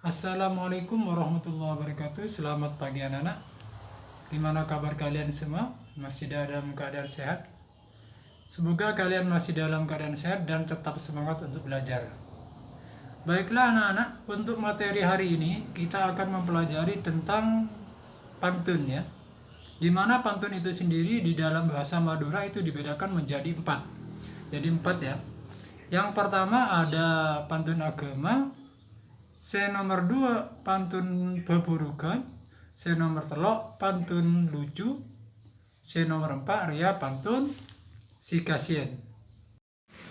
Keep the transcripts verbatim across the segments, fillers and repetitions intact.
Assalamualaikum warahmatullahi wabarakatuh. Selamat pagi anak-anak. Gimana kabar kalian semua? Masih dalam keadaan sehat? Semoga kalian masih dalam keadaan sehat dan tetap semangat untuk belajar. Baiklah anak-anak, untuk materi hari ini kita akan mempelajari tentang pantun ya. Di mana pantun itu sendiri di dalam bahasa Madura itu dibedakan menjadi empat. Jadi empat ya. Yang pertama ada pantun agama, sè nomer dua pantun bhâbhurughân, sè nomer tello' pantun lucu, sè nomer empa' rèya pantun si-kasiyan.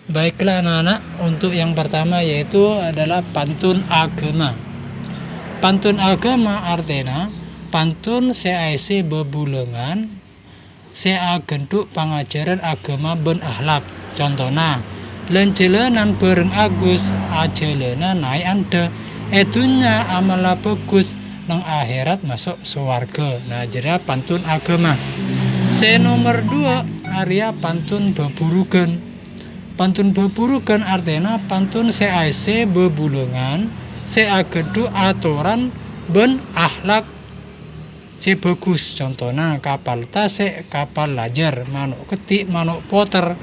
Baiklah anak-anak, untuk yang pertama yaitu adalah pantun agama. Pantun agama artèna pantun sè aèssè bhâbhulângan sè aghândhu' pangajhârân agama bân akhlak. Contona, lan-jhâlânan bhâreng Agus, ajhâlâna naè' andhâ. È dhunnya amalla bhâghus, neng akhèrat maso' sowarghâ. Nah, jârèya pantun agama. Sè nomer dua arèya pantun bhâbhurughân. Pantun bhâbhurughân artèna pantun sè aèssè bhâbhulângan sè aghândhu' atoran bân akhlak sè bhâghus. Contona, kapal tasè', kapal lajâr, mano' keddhi', mano' potèr.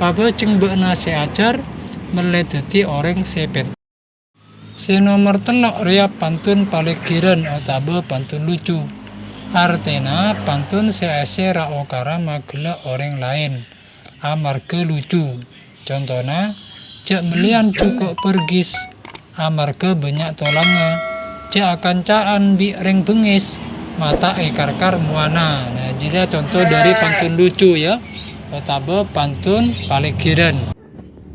Pabhâjheng bâ'na sè ajhâr, mellè dhâddhi orèng sè pènter. Sè nomer tello' rèya pantun palèghirân otabâ pantun lucu. Artèna pantun sè aèssè ra-okara maghellâ' orèng laèn amarghâ lucu. Contona, jhâ' mellèyan jhuko' pergis amarghâ bânnya' tolangnga. Jhâ' akanca'an bi' rèng bengngis, mata èkarkar mowana. Nah, jârèya conto dhâri pantun lucu ya, otabâ pantun palèghirân.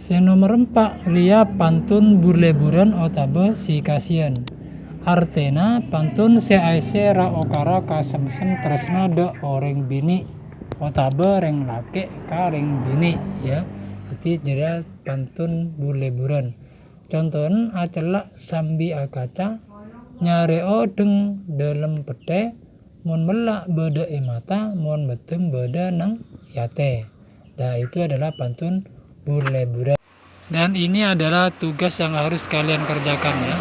Sè nomer empa' rèya pantun bur-lèburân otabâ si-kasiyan. Artèna pantun sè aèssè ra-okara kasemsem tarèsna dâ' orèng binè' otabâ rèng lakè' ka rèng binè', ya. Dhâddhi jârèya pantun bur-lèburân. Contona, acella' sambi akaca, nyarè odheng dâlem pettè, mon mella' bâdâ è mata, mon mèddem bâdâ neng è atè. Nah, itu adalah pantun bur-lèburân. Dan ini adalah tugas yang harus kalian kerjakan, ya.